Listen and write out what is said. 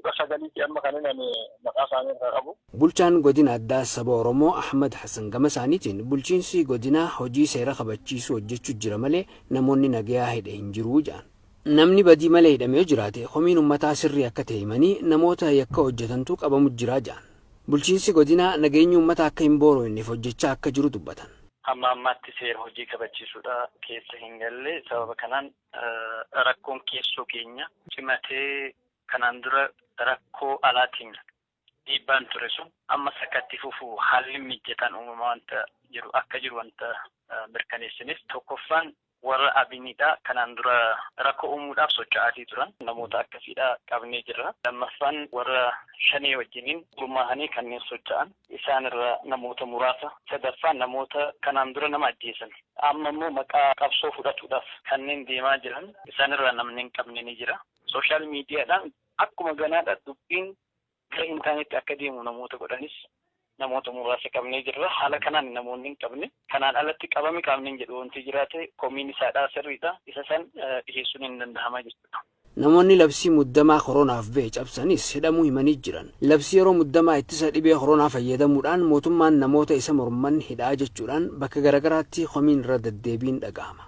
19ti amma kan inni maqaa isaanii irraa qabu. Bulchaan godina addaa saba Oromoo Ahmad Hassan gama isaaniitiin bulchiinsi godinaa hojii seera kabachiisuu hojjechuu jira malee namoonni nagayaa hidhe hin jiruu jedhan. Namni badii malee hidhamee yoo jiraate komiin uummataa sirrii akka ta'e himanii namoota yakka hojjetantu qabamu jira jedhan. Bulchiinsi godinaa nageenyi uummataa akka hin booroofneef hojjechaa akka jiru dubbatan. Hamma ammaatti seera hojii kabachiisuudha keessa hin galle. Sababa kanaan rakkoon keessoo keenya cimatee kanaan dura rakkoo alaatiin dhiibbaan ture sun ammas akka itti fufu haalli mijataan uumamaa wanta jiru akka jiru wanta mirkaneessinis, tokkoffaan warra Abiniidha. Kanaan dura rakkoo uumuudhaaf socho'aatii turan namoota akkasiidha qabnee jirra. Lammaffaan warra Shanee wajjiniin gurmaa'anii kanneen socho'an isaanirra namoota muraasa. Sadaffaan namoota kanaan dura nama ajjeesan. Amma immoo maqaa qabsoo fudhatuudhaaf kanneen deemaa jiran isaanirraa namni hin qabne ni jira. Social mediadhaan akkuma ganaadha dubbiin gara intaanetti akka deemu namoota godhanis namoota muraasa qabnee jirra. Haala kanaan namoonni hin qabne. Kanaan alatti qabame qaamni hin jedhu wanti jiraate komiin isaadhaa sirriidha. Isa san dhiyeessuun hin danda'ama jechuudha. Namoonni labsii muddamaa koronaaf ba'e cabsanis hidhamuu himanii jiran. Labsii yeroo muddamaa ittisa dhibee koronaa fayyadamuudhaan mootummaan namoota isa morman hidhaa jechuudhaan bakka garagaraatti komiin irra deddeebiin dhaga'ama.